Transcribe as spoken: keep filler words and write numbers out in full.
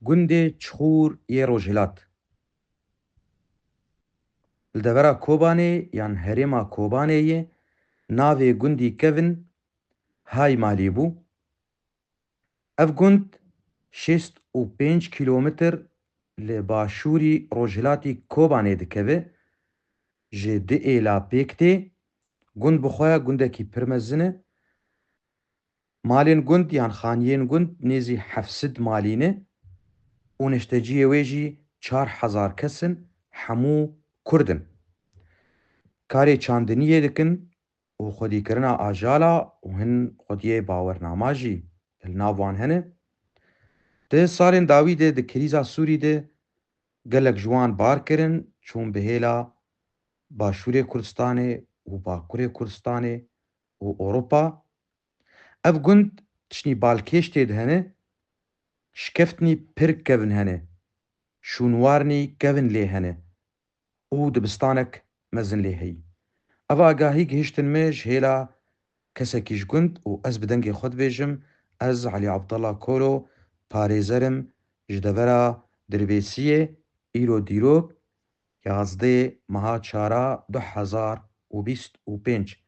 Gundê Çixûr yê Rojhilat. Li devera Kobanê yan herêma Kobanê yê navê gundî kevin Hay Malî bû. Ev gund şêst û pênc kîlometr li başûrî rojhilatî Kobanê dikeve. Ji du êla pêk tê. Gund bi xwe gundekî pir mezin e. Malên gund yan xaniyên gund nêzî heft sed malî ne û neşteciyê wê jî çar hezar kes in, hemû Kurd in. Karê çandiniyê dikin û xwedîkirina ajala û hin xwediyê bawernama jî li nav wan hene. Di salên dawî de di krîza Sûrî de gelek ji wan bar kirin, çûn bi hêla Başûrê Kurdistanê û Bakurê Kurdistanê û Ewropa. Ev gund tiştî balkêş tê de hene, şikeftinî pir kevin hene, şûnwarnî kevin lê hene û dibistanek mezin lê heyî. Ev agahî gihiştin me ji hêla kesekî ji gund û ez bi dengê xwe dibêjim, ez Elî Abdullah Kolo, parêzer im ji devera Dirbêsiyê, îro dîrok, yazdeh meha çara du hezar û bîst û pênc.